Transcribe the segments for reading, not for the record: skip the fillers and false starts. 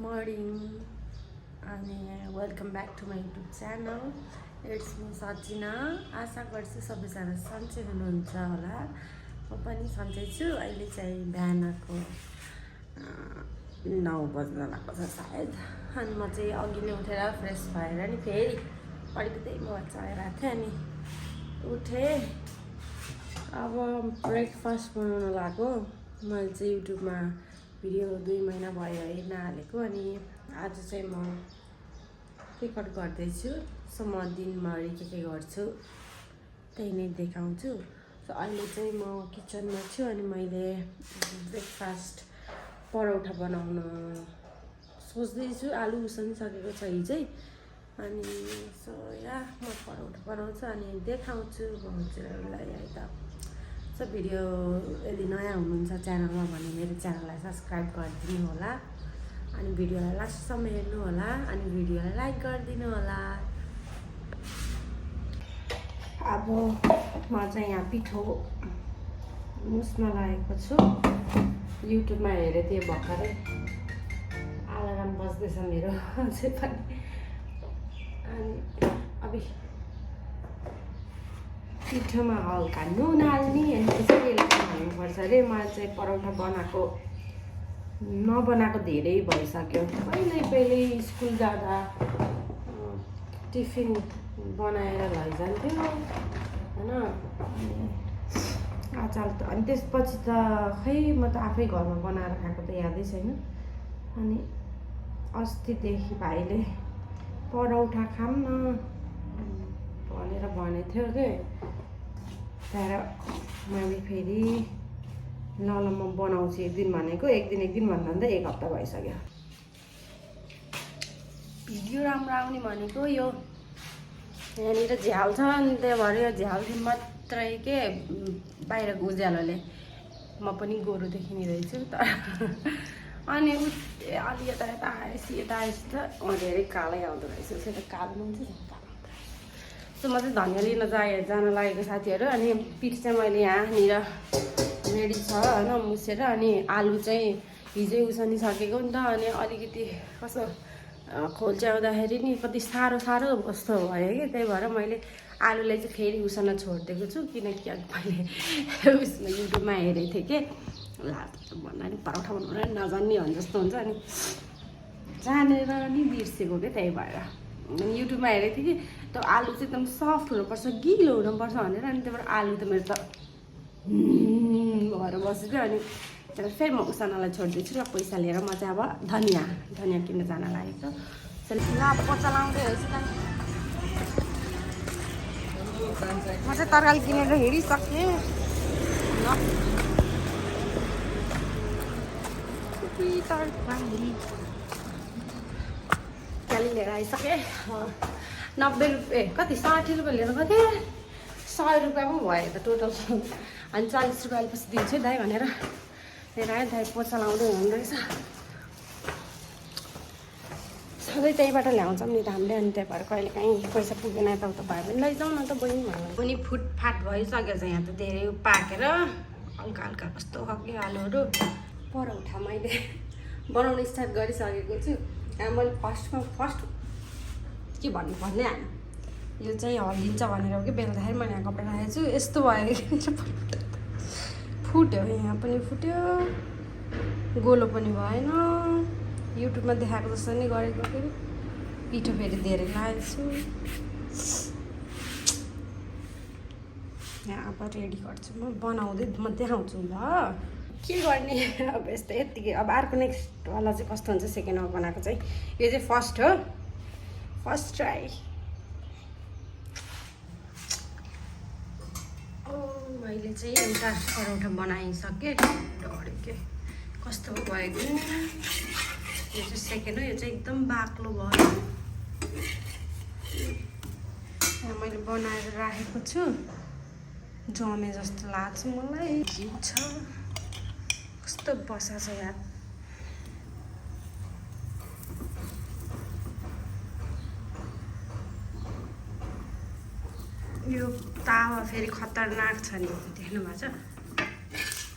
morning अनि welcome back to my YouTube channel it's me Sachina. आशा गर्छु सबैजना सन्चै हुनुहुन्छ होला। म पनि सन्चै छु। अहिले चाहिँ बिहानको 9 बज्न लागेको छ सायद। अनि म चाहिँ अघि नै उठेर फ्रेस भएर नि फेरि अलिकति मोबाइल चलाइरहेको थिएँ अनि उठेँ। अब ब्रेकफास्ट बनाउन लाग्यो। मैले चाहिँ युट्युबमा भिडियो 2 महिना भयो हेर्न हालेको अनि आज चाहिँ म रेकर्ड गर्दैछु। सो म दिनभरि के गर्छु त्यही नै देखाउँछु। सो अहिले चाहिँ म किचनमा छु अनि मैले ब्रेकफास्ट परौठा बनाउन सोच्दैछु। आलु उसिनिसकेको छ हिजै अनि सो या म परौठा बनाउँछु अनि देखाउँछु हजुरहरूलाई है त। सो भिडियो यदि नयाँ हुनुहुन्छ च्यानलमा भने मेरो च्यानललाई सब्सक्राइब गरिदिनु होला अनि भिडियोलाई लास्टसम्म हेर्नु होला अनि भिडियोलाई लाइक गरिदिनु होला। अब म चाहिँ यहाँ पिठो मुस्न लागेको छु। युट्युबमा हेरेको थिएँ भर्खरै, अलार्म बज्दैछ मेरो अझै पनि। अनि अब पिठोमा हल्का नुन हाल्ने अनि त्यसरी हाल्नुपर्छ अरे। मलाई चाहिँ परौठा नबनाएको धेरै भइसक्यो। पहिल्यै स्कुल जाँदा टिफिन बनाएर लैजान्थ्यो होइन। आजकल त अनि त्यसपछि त खै म त आफै घरमा बनाएर खाएको त यादै छैन। अनि अस्तिदेखि भाइले परौठा खाऊँ न भनेर भनेको थियो कि त्यहाँबाट मैले फेरि ल म बनाउँछु एक दिन भनेको। एक दिन भन्दा 1 हप्ता भइसक्यो। भिडियो राम्रो आउने भनेको यो यहाँनिर झ्याल छ अनि त्यही भएर यो झ्याल मात्रै के बाहिरको उज्यालोले म पनि गोरु देखिने रहेछु तर अनि अलि यता आएपछि त धेरै कालै आउँदो रहेछ। त्यो कालो मान्छे सो म चाहिँ धनियाँ लिन जान लागेको साथीहरू। अनि पिठ चाहिँ मैले यहाँनिर रेडी छ होइन मुसेर। अनि आलु चाहिँ हिजै उसिनिसकेको नि त अनि अलिकति कसो खोल्च्याउँदाखेरि नि कति साह्रो कस्तो भयो कि त्यही भएर मैले आलुलाई चाहिँ फेरि उसन छोडिदिएको छु। किनकि अब मैले उयसमा युट्युबमा हेरेको थिएँ कि भन्दा नि परौठा बनाउन नजान्ने भने जस्तो हुन्छ अनि जानेर नि बिर्सेको क्या। त्यही भएर अनि युट्युबमा हेरेको थिएँ कि त्यो आलु चाहिँ एकदम सफ्ट हुनुपर्छ गिलो हुनुपर्छ भनेर। अनि त्यहाँबाट आलु त मेरो त भएर बसेको अनि त्यहाँबाट फेरि म उसानालाई छोडिदिन्छु ल पैसा लिएर। म चाहिँ अब धनियाँ किन्न जान लागेको। ल पोचा लाउँदै रहेछु त। म चाहिँ तरकारी किनेर हिँडिसकेँ। तरकारी क्याली लिएर आइसकेँ। 90 रुपियाँ कति 60 रुपियाँ लिएर गएको थिएँ। 100 रुपियाँ पो भयो त टोटल। अनि 40 रुपियाँ पछि दिन्छु दाइ भनेर लिएर आयो। दाइ पोचा लाउँदै हुँदोरहेछ। सधैँ त्यहीँबाट ल्याउँछौँ नि त हामीले। अनि त्यही भएर कहिले काहीँ पैसा पुगेन यताउता भयो भने लैजाउँ न त बहिनी भन्नु पनि फुटफाट भइसकेको छ। यहाँ त धेरै पाकेर हल्का कस्तो खालको आलुहरू। परौठा मैले बनाउन स्टार्ट गरिसकेको छु। मैले फर्स्ट के भन्नुपर्ने हाल्नु यो चाहिँ हल्लिन्छ भनेर हो कि बेल्दाखेरि मैले यहाँ कपडा राखेको छु। यस्तो भयो कि फुट्यो, यहाँ पनि फुट्यो, गोलो पनि भएन। युट्युबमा देखाएको जस्तो नै गरेको फेरि पिठो फेरि धेरै लागेको छु। यहाँ अब रेडी गर्छु म बनाउँदै म देखाउँछु ल के गर्ने। अब यतिकै अब अर्को नेक्स्टवाला चाहिँ कस्तो हुन्छ सेकेन्डमा बनाएको चाहिँ। यो चाहिँ फर्स्ट हो, फर्स्ट ट्राई। मैले चाहिँ एउटा परौठा बनाइसकेँ। डढ्यो के कस्तो भयो कि यो चाहिँ सेकेन्ड हो। यो चाहिँ एकदम बाक्लो भयो। यहाँ मैले बनाएर राखेको छु। जमे जस्तो लाग्छ मलाई। घिउ छ कस्तो बसा छ यार। यो तावा फेरि खतरनाक छ नि देख्नु भएको छ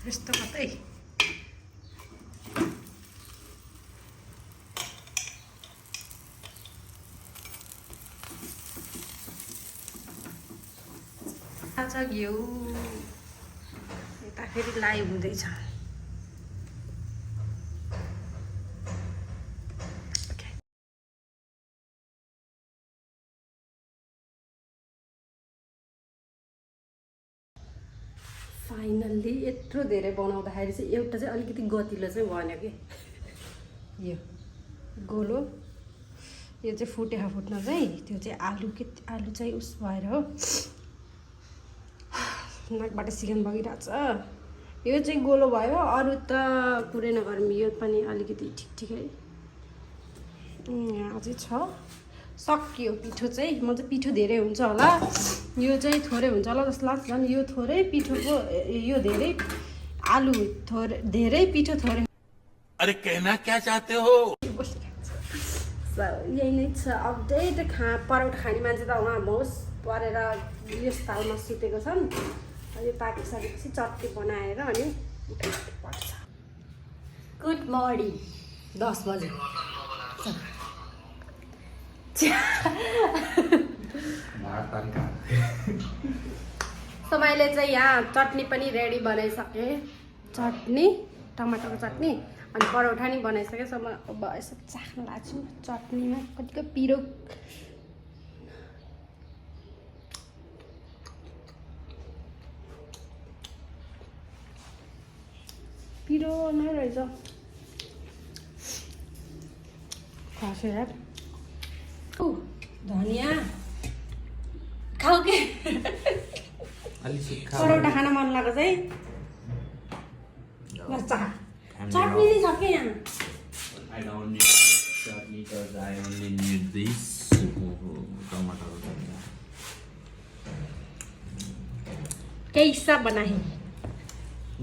यस्तो कतै। आज घिउ यता फेरि लाइभ हुँदैछ। फाइनल्ली यत्रो धेरै बनाउँदाखेरि चाहिँ एउटा चाहिँ अलिकति गतिलो चाहिँ बन्यो कि यो गोलो। यो चाहिँ फुटेको फुट्न चाहिँ त्यो चाहिँ आलु चाहिँ उस भएर हो नाकबाट सिकेन बगिरहेछ। यो चाहिँ गोलो भयो, अरू त कुरै नगरौँ। यो पनि अलिकति ठिकै यहाँ चाहिँ छ। सकियो पिठो चाहिँ। म चाहिँ पिठो धेरै हुन्छ होला, यो चाहिँ थोरै हुन्छ होला जस्तो लाग्छ। झन् यो थोरै पिठोको यो धेरै, आलु थोरै धेरै पिठो थोरै। अरे कहना क्या चाहते हो? यही नै छ अपडेट। पराउठा खाने मान्छे त उहाँ होस् परेर यस तालमा सुतेको छन्। यो पाकिसकेपछि चट्नी बनाएर अनि पर्छ। गुड मर्निङ 10 बजे। सो मैले चाहिँ यहाँ चट्नी पनि रेडी बनाइसकेँ। चट्नी टमाटरको चट्नी अनि परोठा नि बनाइसकेँ। सो म अब यसो चाख्न लाग्छु चट्नीमा कतिको पिरो। पिरो नै रहेछ खसेर। धनिया खाऊ के परोठा खान मन लाग्यो चाहिँ चट्नी नै छ क्या यहाँ। I don't need chutney because I only need this tomato chutney. कैसा बनाए?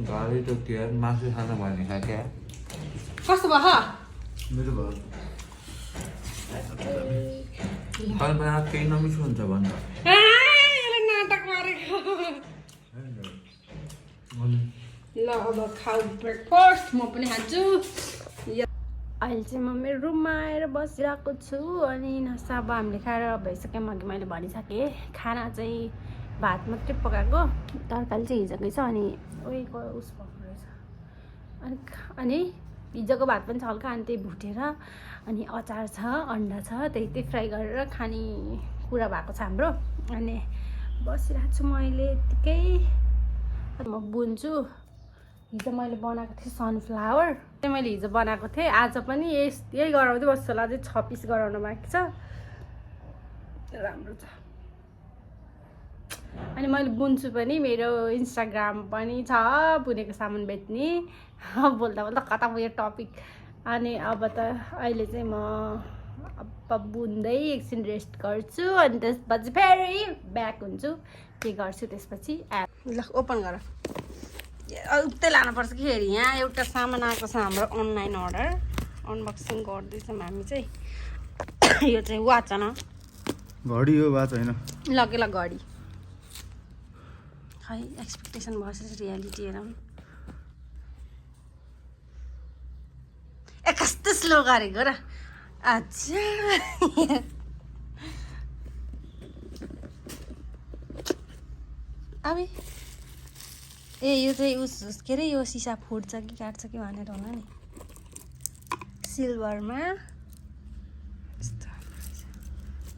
गाली तो क्या मासु खाना भने खा क्या? कस्तो भयो? मेरो भयो। कल बना केही नमिठो हुन्छ भन्छ। यसले नाटक गरेको। ल अब खाऊ ब्रेकफास्ट। म पनि खान्छु। अहिले चाहिँ म मेरो रुममा आएर बसिरहेको छु अनि नास्ता अब हामीले खाएर भइसक्यो। अघि मैले भनिसकेँ खाना चाहिँ भात मात्रै पकाएको, तरकारी चाहिँ हिजोकै छ अनि उहीको उस भएको रहेछ। अनि हिजोको भात पनि छ हल्का, अनि त्यही भुटेर अनि अचार छ, अन्डा छ, त्यही फ्राई गरेर खाने कुरा भएको छ हाम्रो। अनि बसिरहेको छु म अहिले यत्तिकै। म बुन्छु। हिजो मैले बनाएको थिएँ सनफ्लावर, चाहिँ मैले हिजो बनाएको थिएँ। आज पनि यही गराउँदै बस्छु होला। अझै 6 पिस गराउन बाँकी छ। राम्रो छ। अनि मैले बुन्छु पनि। मेरो इन्स्टाग्राम पनि छ बुनेको सामान बेच्ने। बोल्दा बोल्दा कता पुग्यो टपिक। अनि अब त अहिले चाहिँ म अब बुन्दै एकछिन रेस्ट गर्छु अनि त्यसपछि फेरि ब्याक हुन्छु। के गर्छु त्यसपछि ल ओपन गर। उतै लानुपर्छ कि फेरि। यहाँ एउटा सामान आएको छ हाम्रो अनलाइन अर्डर। अनबक्सिङ गर्दैछौँ हामी चाहिँ। यो चाहिँ वाच न घडी हो वाच होइन। ल घडी खै एक्सपेक्टेसन भर्सेस रियालिटी हेरौँ। कस्तो स्लो गरेको र। अच्छा अब ए यो चाहिँ उस के अरे यो सिसा फुट्छ कि काट्छ कि भनेर होला नि। सिल्भरमा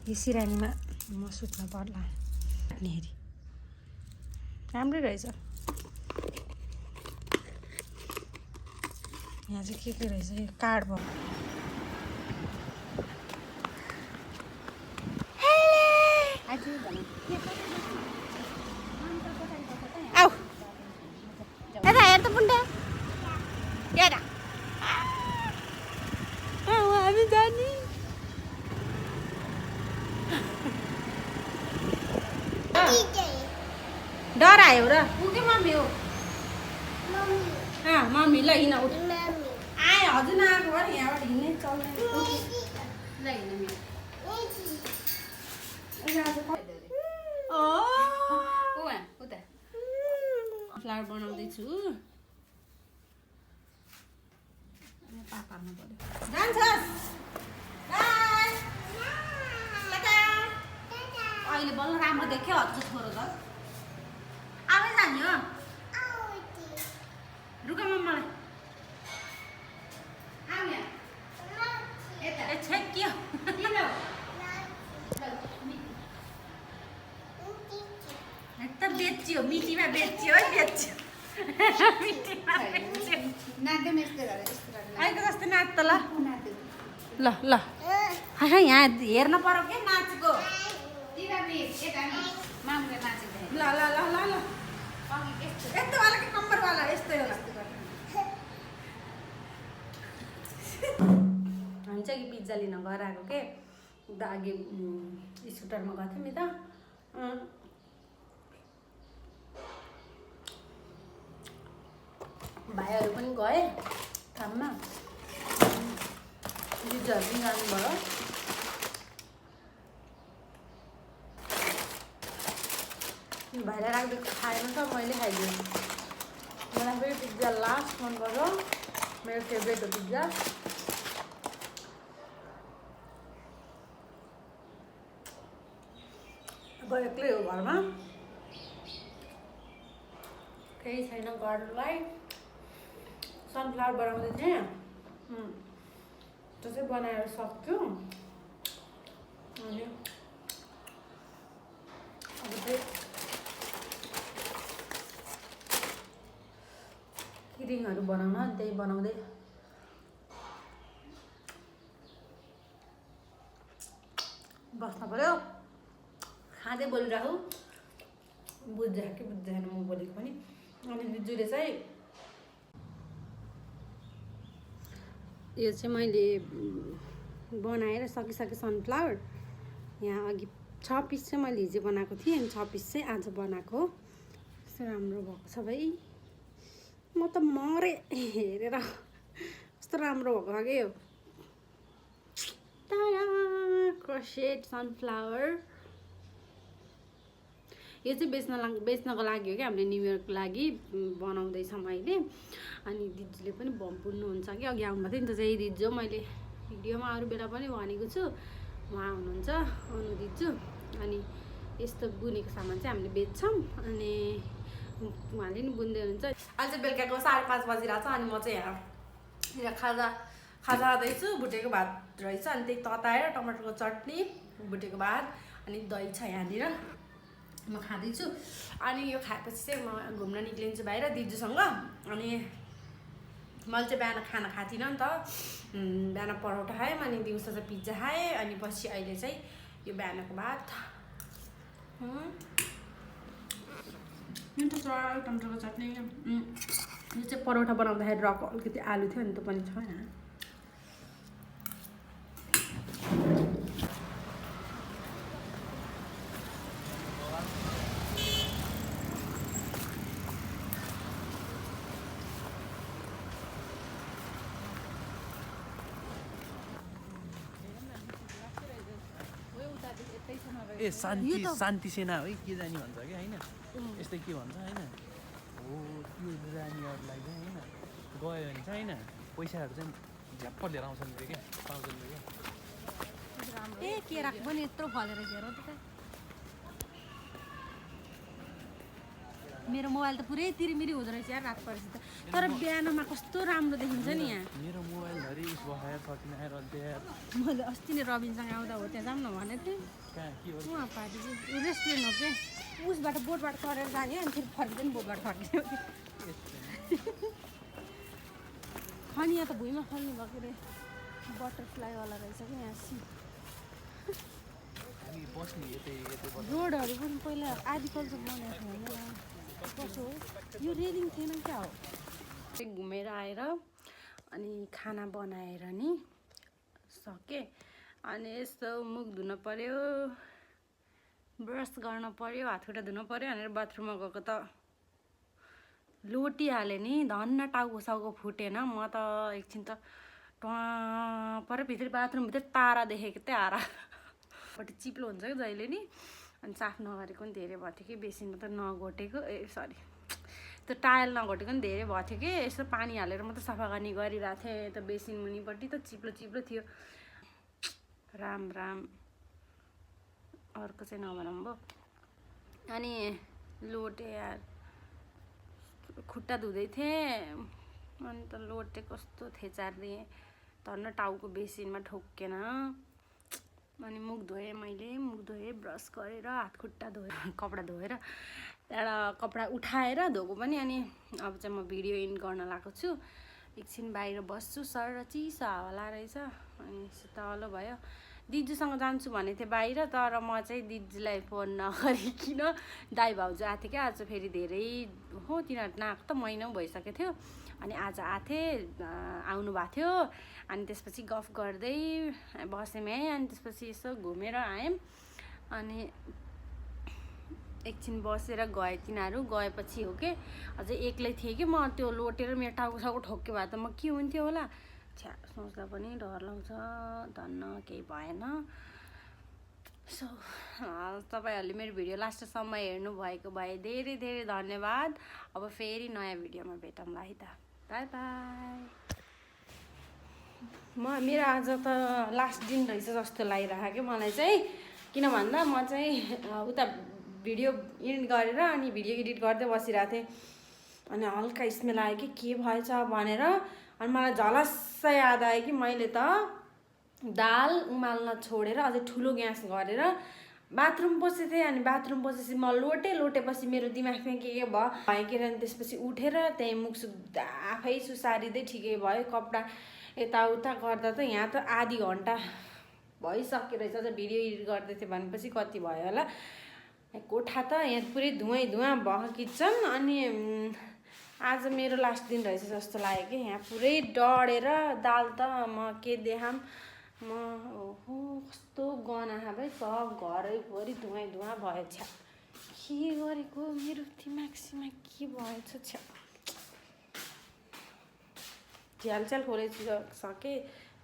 यो सिरानीमा म सुत्न पर्ला। हेरी राम्रै रहेछ। यहाँ चाहिँ के रहेछ यो कार्ड भयो। आऊ यता हेर त पुण्डा हेर। हामी जाने डर आयो र। ऊ के मम्मी हो? मम्मी ल हिँड उठ। आए हजुर नआएको भएर यहाँबाट हिँड्नै चल्दैन। ल हिँड उता फ्लावर बनाउँदैछु। पापामा बोल्यो जान्छस् बाई। अहिले बल्ल राम्रो देख्यो हजुर छोरो त। जाने हो रुक मलाई के एकदम बेच्यो मिठीमा बेच्यो है बेच्यो अहिले जस्तो नाच त ल ल ल यहाँ हेर्न पर्यो क्या नाचेको ल ल ल ल ल यस्तो वाला कि कम्बरवाला यस्तै होला हामी चाहिँ पिज्जा लिन घर आएको के उता अघि स्कुटरमा गएको थियौँ नि त भाइहरू पनि गए काममा दिदीहरू पनि जानुभयो भाइलाई राखिदिएको खाएन त मैले खाइदिएँ मलाई फेरि पिज्जा लास्ट मन पर्यो मेरो फेभरेट हो पिज्जा अब एक्लै हो घरमा केही छैन गर्नुलाई सनफ्लावर बनाउँदै थिएँ त्यो चाहिँ बनाएर सक्छु अनि अब चाहिँ किरिङहरू बनाउन त्यही बनाउँदै बस्नु पर्यो खाँदै बोलिरहेको बुझ्छ कि बुझ्दैन म बोलेको पनि अनि दिजुले चाहिँ यो चाहिँ मैले बनाएर सकिसकेँ सनफ्लावर यहाँ अघि 6 पिस चाहिँ मैले हिजो बनाएको थिएँ अनि 6 पिस चाहिँ आज बनाएको कस्तो राम्रो भएको छ भाइ म त मरेँ हेरेर कस्तो राम्रो भएको छ कि क्रसेड सनफ्लावर यो चाहिँ बेच्नको लागि हो कि हामीले न्यु इयरको लागि बनाउँदैछौँ अहिले अनि दिदीले पनि बुन्नुहुन्छ कि अघि आउनुभएको थियो नि त चाहिँ दिदी मैले भिडियोमा अरू बेला पनि भनेको छु उहाँ हुनुहुन्छ अनु दिजु अनि यस्तो बुनेको सामान चाहिँ हामीले बेच्छौँ अनि उहाँले नि बुन्दै हुनुहुन्छ अहिले चाहिँ बेलुकाको 5:30 बजिरहेको छ अनि म चाहिँ यहाँ खाजा खाँदैछु भुटेको भात रहेछ अनि त्यही तताएर टमाटरको चटनी भुटेको भात अनि दही छ यहाँनिर म खाँदैछु अनि यो खाएपछि चाहिँ म घुम्न निक्लिन्छु बाहिर दिजुसँग अनि मैले चाहिँ बिहान खाना खाएको थिइनँ नि त बिहान परोठा खाएँ अनि दिउँसो चाहिँ पिज्जा खाएँ अनि पछि अहिले चाहिँ यो बिहानको भात टमाटरको चटनी यो चाहिँ परोठा बनाउँदाखेरि रक अलिकति आलु थियो नि त पनि छैन ए शान्ति सेना है के जाने भन्छ कि होइन यस्तै के भन्छ होइन हो त्यो जानेहरूलाई चाहिँ होइन गयो भने चाहिँ होइन पैसाहरू चाहिँ झ्याप्प लिएर आउँछन् रे क्या पाउँछन् रे क्या ए केराको पनि यत्रो फलेर हेर त मेरो मोबाइल त पुरै तिरिमिरी हुँदो रहेछ यार रात परेपछि त तर बिहानमा कस्तो राम्रो देखिन्छ नि यहाँ मेरो मोबाइलधरि बसाएर सकिन आएर मैले अस्ति नै रबिनसँग आउँदा हो त्यहाँ जाऊँ न भनेको थिएँ कहाँ के हो उहाँ पार्टी रेस्टुरेन्ट हो कि उसबाट बोटबाट चढेर जाने अनि फेरि फर्किँदैन बोटबाट फर्किने खनि यहाँ त भुइँमा फल्ने भएको रे बटरफ्लाईवाला रहेछ कि यहाँ रोडहरू पनि पहिला एग्रिकल्चर बनाएको होइन कसो हो यो रेलिङ थिएन क्या हो घुमेर आएर अनि खाना बनाएर नि सकेँ अनि यस्तो मुख धुन पर्यो ब्रस गर्न पर्यो हात खुट्टा धुनु पर्यो भनेर बाथरुममा गएको त लोटिहालेँ नि धन्न टाउको साउको फुटेन म त एकछिन त पर भित्र बाथरुमभित्र तारा देखेको थिएँ आरापट्टि चिप्लो हुन्छ कि जहिले नि अनि साफ नगरेको पनि धेरै भएको थियो कि बेसिनमा त नघोटेको सरी त्यो टायल नघोटेको पनि धेरै भएको थियो कि यसो पानी हालेर मात्रै सफा गर्ने गरिरहेको थिएँ त बेसिन मुनिपट्टि त चिप्लो चिप्लो थियो राम अर्को चाहिँ नभनौँ भयो अनि लोटे यार खुट्टा धुँदै थिएँ अनि त लोटे कस्तो थेचारिदिएँ धन्न टाउको बेसिनमा ठोक्केन अनि मुख धोएँ मैले मुख धोएँ ब्रस गरेर हात खुट्टा धोएर कपडा धोएर त्यहाँबाट कपडा उठाएर धोएको पनि अनि अब चाहिँ म भिडियो एन्ड गर्न लागेको छु एकछिन बाहिर बस्छु सर चिसो हावा लारहेछ अनि शीतलो भयो दिजूसँग जान्छु भनेको थिएँ बाहिर तर म चाहिँ दिदीलाई फोन नगरिकन दाइ भाउजू आएको थिएँ क्या आज फेरि धेरै हो तिनीहरू नआएको त महिना भइसकेको थियो अनि आज आथे आउनु भएको थियो अनि त्यसपछि गफ गर्दै बस्यौँ है अनि त्यसपछि यसो घुमेर आयौँ अनि एकछिन बसेर गए तिनीहरू गएपछि हो कि अझै एक्लै थिएँ कि म त्यो लोटेर मेरो टाउको साउको ठोक्के भए त म के हुन्थ्यो होला छ्या सोच्दा पनि डर लाग्छ धन्न केही भएन सो तपाईँहरूले मेरो भिडियो लास्टसम्म हेर्नु भएको भए धेरै धेरै धन्यवाद अब फेरि नयाँ भिडियोमा भेटौँला है त बाई बाई मेरो आज त लास्ट दिन रहेछ जस्तो लागिरहेको क्या मलाई चाहिँ किन भन्दा म चाहिँ उता भिडियो एडिट गरेर अनि भिडियो एडिट गर्दै बसिरहेको थिएँ अनि हल्का स्मेल आयो कि के भएछ भनेर अनि मलाई झलस्स याद आयो कि मैले त दाल उमाल्न छोडेर अझै ठुलो ग्यास गरेर बाथरुम पसेको थिएँ अनि बाथरुम पसेपछि म लोटेपछि मेरो दिमागमा के भयो के अनि त्यसपछि उठेर त्यहीँ मुख सुक्दा आफै सुसारिँदै ठिकै भयो कपडा यताउता गर्दा त यहाँ त आधी घन्टा भइसक्यो रहेछ अझ भिडियो एडिट गर्दै थिएँ भनेपछि कति भयो होला कोठा त यहाँ पुरै धुवैँ भयो किचन अनि आज मेरो लास्ट दिन रहेछ जस्तो लाग्यो कि यहाँ पुरै डढेर दाल त म के देखाम म ओहो कस्तो गनाहा भाइ सब घरैभरि धुवैँ भयो छ्या के गरेको मेरो दिमागसिमा के भएछ छ्या झ्यालछ्याल खोलिसकेँ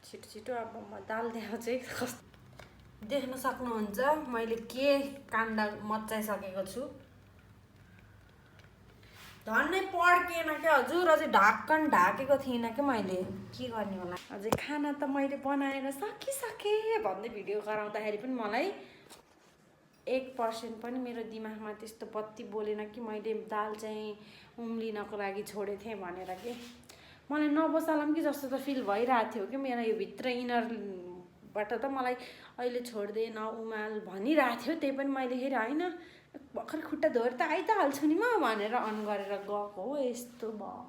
छिटो अब म दाल देखाउँछु चाहिँ कस्तो देख्न सक्नुहुन्छ मैले के काण्ड मचाइसकेको छु धन्नै पड्किएन क्या हजुर अझै ढाक्कन ढाकेको थिइनँ क्या मैले के गर्ने होला अझै खाना त मैले बनाएर सकिसकेँ भन्दै भिडियो गराउँदाखेरि पनि मलाई 1% पनि मेरो दिमागमा त्यस्तो पत्ती बोलेन कि मैले दाल चाहिँ उम्लिनको लागि छोडेको थिएँ भनेर के मलाई नबसालम कि जस्तो त फिल भइरहेको थियो कि मेरो यो भित्र इनरबाट त मलाई अहिले छोड्दै नउमाल भनिरहेको थियो त्यही पनि मैले हेरेँ होइन भर्खर खुट्टा धोएर त आइ त हाल्छु नि म भनेर अन गरेर गएको हो यस्तो भयो